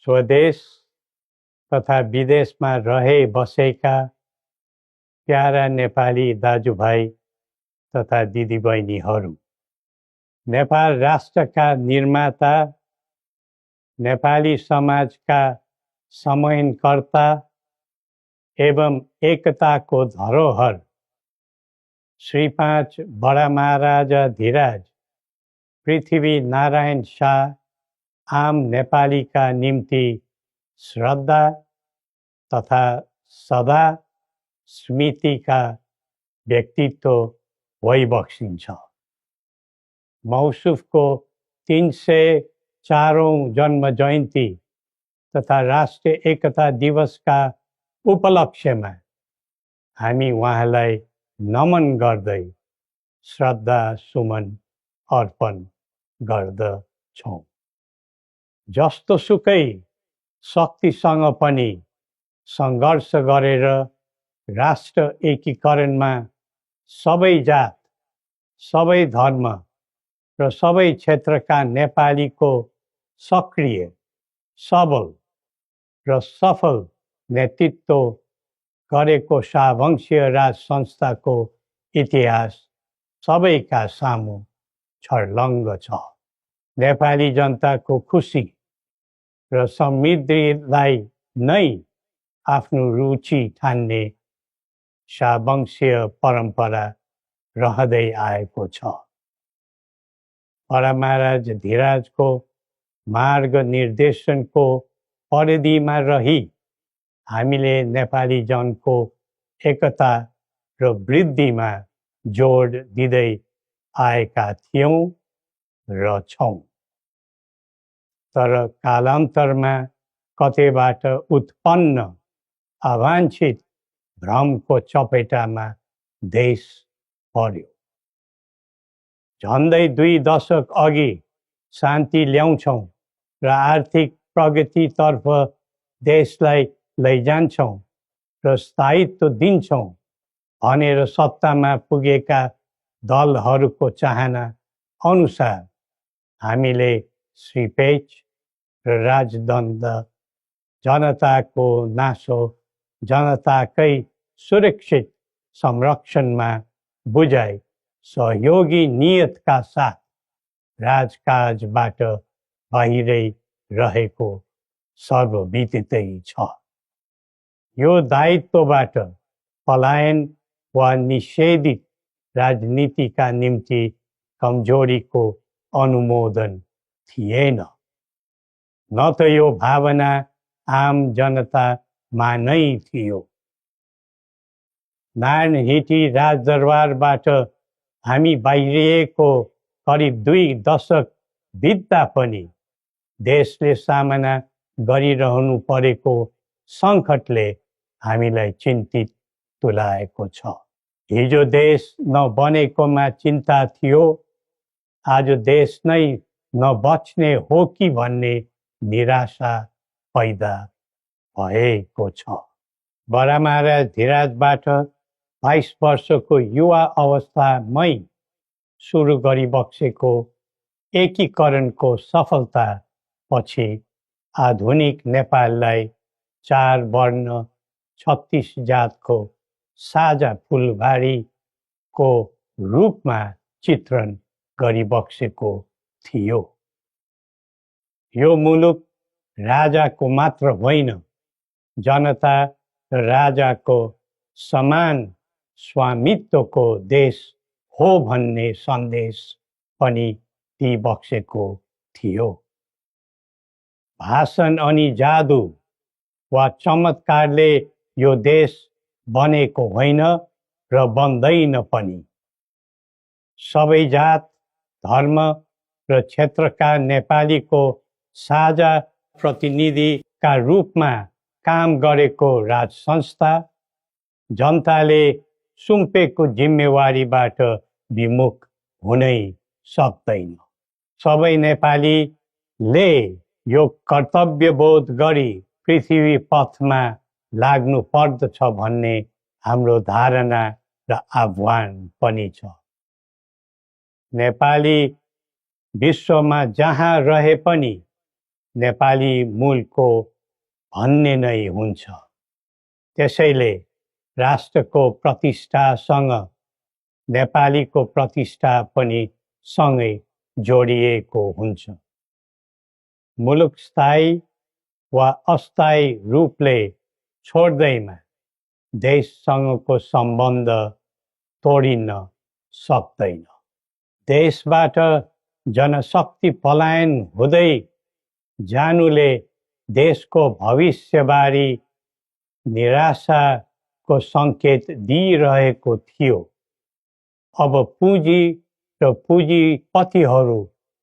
स्वदेश तथा विदेशमा रहे बसेका प्यारा नेपाली दाजुभाइ तथा दिदीबहिनीहरू, नेपाल राष्ट्रका निर्माता, नेपाली समाजका समन्वयकर्ता एवं एकताको धरोहर श्री 5 बडा महाराजा धीराज पृथ्वी नारायण शाह आम नेपालीका निम्ति श्रद्धा तथा सदा स्मृतिका व्यक्तित्व भइबक्सिन्छ। मौसुफको 304औं जन्म जयन्ती तथा राष्ट्रिय एकता दिवसका उपलक्ष्यमा हामी उहाँलाई नमन गर्दै श्रद्धा सुमन अर्पण गर्दछौँ। जस्तोसुकै शक्तिसँग पनि सङ्घर्ष गरेर राष्ट्र एकीकरणमा सबै जात, सबै धर्म र सबै क्षेत्रका नेपालीको सक्रिय, सबल र सफल नेतृत्व गरेको शाहवंशीय राज संस्थाको इतिहास सबैका सामु छर्लङ्ग छ। नेपाली जनताको खुसी र समृद्धिलाई नै आफ्नो रुचि ठान्ने शाहवंशीय परम्परा रहँदै आएको छ। बडा महाराज धीराजको मार्ग निर्देशनको परिधिमा रही हामीले नेपाली जनको एकता र वृद्धिमा जोड दिँदै आएका थियौँ र छौँ। तर कालान्तरमा कतैबाट उत्पन्न अवाञ्छित भ्रमको चपेटामा देश पर्यो। झन्डै 2 दशक अघि शान्ति ल्याउँछौँ र आर्थिक प्रगतितर्फ देशलाई लैजान्छौँ र स्थायित्व दिन्छौँ भनेर सत्तामा पुगेका दलहरूको चाहना अनुसार हामीले श्री पेच र राजदण्ड जनताको नासो जनताकै सुरक्षित संरक्षणमा बुझाइ सहयोगी नियतका साथ राजकाजबाट बाहिरै रहेको सर्वविदितै छ। यो दायित्वबाट पलायन वा निषेधित राजनीतिका निम्ति कमजोरीको अनुमोदन थिएन, न त यो भावना आम जनतामा नै थियो। नारायणहिटी राजदरबारबाट हामी बाहिरिएको करिब 2 दशक बित्दा पनि देशले सामना गरिरहनु परेको सङ्कटले हामीलाई चिन्तित तुल्याएको छ। हिजो देश नबनेकोमा चिन्ता थियो, आज देश नै नबच्ने हो कि भन्ने निराशा पैदा भएको छ। बडा महाराज धीराजबाट 22 वर्षको युवा अवस्थामै सुरु गरिबक्सेको एकीकरणको सफलता पछि आधुनिक नेपाललाई 4 वर्ण 36 जातको साझा फुलबारीको रूपमा चित्रण गरिबक्सेको थियो। यो मुलुक राजाको मात्र होइन, जनता र राजाको समान स्वामित्वको देश हो भन्ने सन्देश पनि दिइबक्सेको थियो। भाषण अनि जादु वा चमत्कारले यो देश बनेको होइन र बन्दैन पनि। सबै जात, धर्म र क्षेत्रका नेपालीको साझा प्रतिनिधिका रूपमा काम गरेको राज संस्था जनताले सुम्पेको जिम्मेवारीबाट विमुख हुनै सक्दैन। सबै नेपालीले यो कर्तव्यबोध गरी पृथ्वी पथमा लाग्नु पर्दछ भन्ने हाम्रो धारणा र आह्वान पनि छ। नेपाली विश्वमा जहाँ रहे पनि नेपाली मूलको भन्ने नै हुन्छ। त्यसैले राष्ट्रको प्रतिष्ठासँग नेपालीको प्रतिष्ठा पनि सँगै जोडिएको हुन्छ। मुलुक स्थायी वा अस्थायी रूपले छोड्दैमा देशसँगको सम्बन्ध तोडिन सक्दैन। देशबाट जनशक्ति पलायन हुँदै जानुले देशको भविष्यबारे निराशाको सङ्केत दिइरहेको थियो। अब पुँजी र पुँजीपतिहरू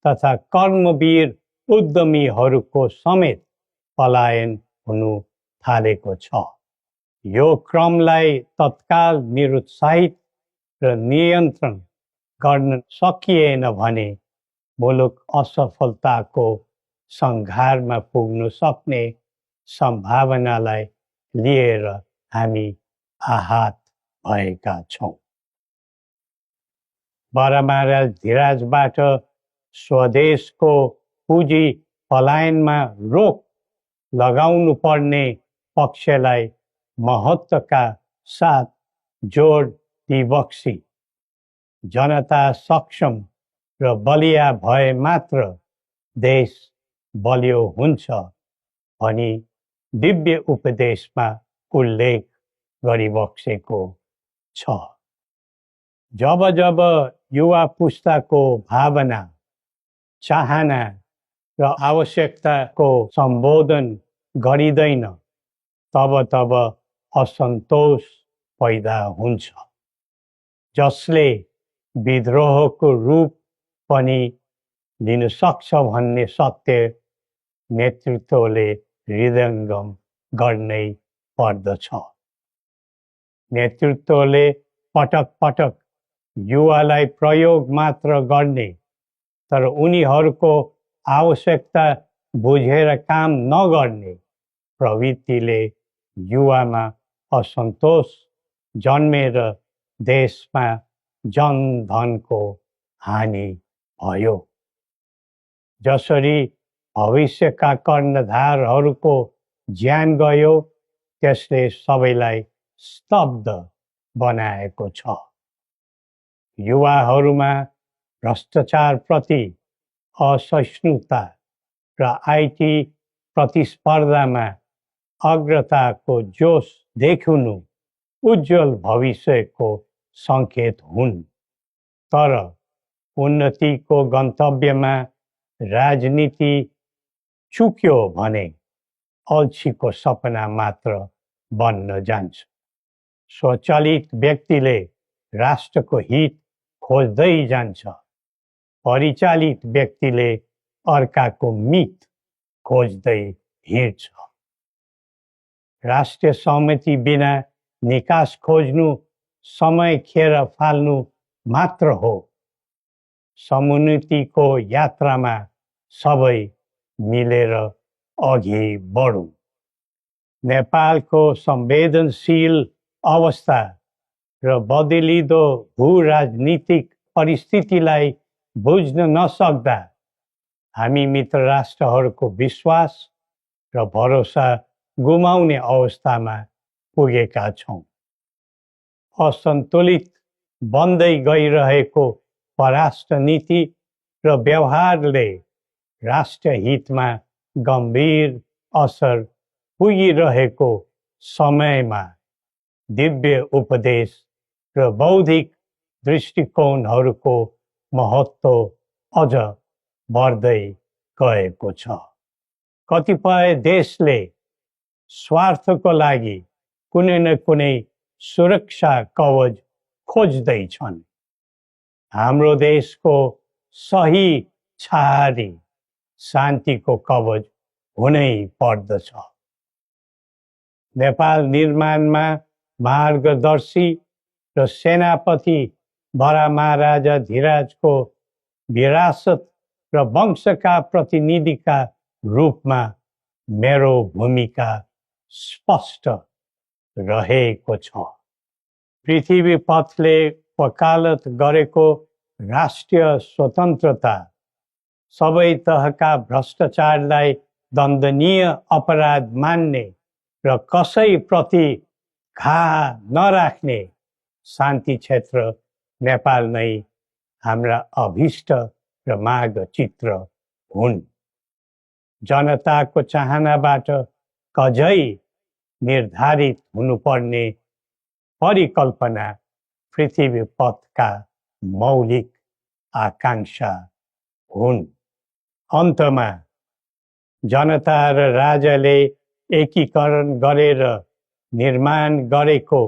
तथा कर्मवीर उद्यमीहरूको समेत पलायन हुनु थालेको छ। यो क्रमलाई तत्काल निरुत्साहित र नियन्त्रण गर्न सकिएन भने मुलुक असफलताको सङ्घारमा पुग्न सक्ने सम्भावनालाई लिएर हामी आहत भएका छौँ। बरामारा धिराजबाट स्वदेशको पुँजी पलायनमा रोक लगाउनु पर्ने पक्षलाई महत्त्वका साथ जोड दिबक्सी जनता सक्षम र बलिया भए मात्र देश बलियो हुन्छ भनी दिव्य उपदेशमा उल्लेख गरिबक्सेको छ। जब जब युवा पुस्ताको भावना, चाहना र आवश्यकताको सम्बोधन गरिँदैन तब तब असन्तोष पैदा हुन्छ, जसले विद्रोहको रूप पनि लिन सक्छ भन्ने सत्य नेतृत्वले हृदयङ्गम गर्नै पर्दछ। नेतृत्वले पटक पटक युवालाई प्रयोग मात्र गर्ने तर उनीहरूको आवश्यकता बुझेर काम नगर्ने प्रवृत्तिले युवामा असन्तोष जन्मेर देशमा जनधनको हानि भयो। जसरी भविष्यका कर्णधारहरूको ज्यान गयो त्यसले सबैलाई स्तब्ध बनाएको छ। युवाहरूमा भ्रष्टाचारप्रति असहिष्णुता र आइटी प्रतिस्पर्धामा अग्रताको जोश देखिनु उज्जवल भविष्यको सङ्केत हुन्। तर उन्नतिको गन्तव्यमा राजनीति चुक्यो भने अल्छीको सपना मात्र बन्न जान्छ। स्वचालित व्यक्तिले राष्ट्रको हित खोज्दै जान्छ, परिचालित व्यक्तिले अर्काको मित खोज्दै हिँड्छ। राष्ट्रिय सहमति बिना निकास खोज्नु समय खेर फाल्नु मात्र हो। समुन्नतिको यात्रामा सबै मिलेर अघि बढौँ। नेपालको संवेदनशील अवस्था र बदलिँदो भू-राजनीतिक परिस्थितिलाई बुझ्न नसक्दा हामी मित्र राष्ट्रहरूको विश्वास र भरोसा गुमाउने अवस्थामा पुगेका छौँ। असन्तुलित बन्दै गइरहेको परराष्ट्र नीति र व्यवहारले राष्ट्रिय हितमा गम्भीर असर पुगिरहेको समयमा दिव्य उपदेश र बौद्धिक दृष्टिकोणहरूको महत्त्व अझ बढ्दै गएको छ। कतिपय देशले स्वार्थको लागि कुनै न कुनै सुरक्षा कवच खोज्दैछन्। हाम्रो देशको सही छहारी शान्तिको कवच हुनै पर्दछ। नेपाल निर्माणमा मार्गदर्शी र सेनापति बरामाराजा धिराजको विरासत र वंशका प्रतिनिधिका रूपमा मेरो भूमिका स्पष्ट रहेको छ। पृथ्वी पथले वकालत गरेको राष्ट्रिय स्वतन्त्रता सबै तहका भ्रष्टाचारलाई दण्डनीय अपराध मान्ने र कसैप्रति घाहा नराख्ने शान्ति क्षेत्र नेपाल नै हाम्रा अभिष्ट र माग चित्र हुन्। जनताको चाहनाबाट कझै निर्धारित हुनुपर्ने परिकल्पना पृथ्वी पथका मौलिक आकांक्षा हुन्। अन्तमा जनता र राजाले एकीकरण गरेर निर्माण गरेको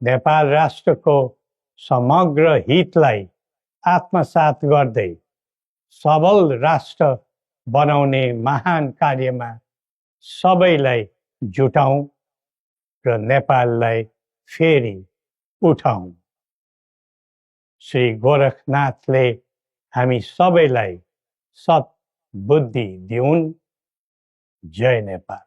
नेपाल राष्ट्रको समग्र हितलाई आत्मसात गर्दै सबल राष्ट्र बनाउने महान कार्यमा सबैलाई जुटौँ र नेपाललाई फेरि उठाउँ। श्री गोरखनाथले हामी सबैलाई सत् बुद्धि दिउन्। जय नेपाल।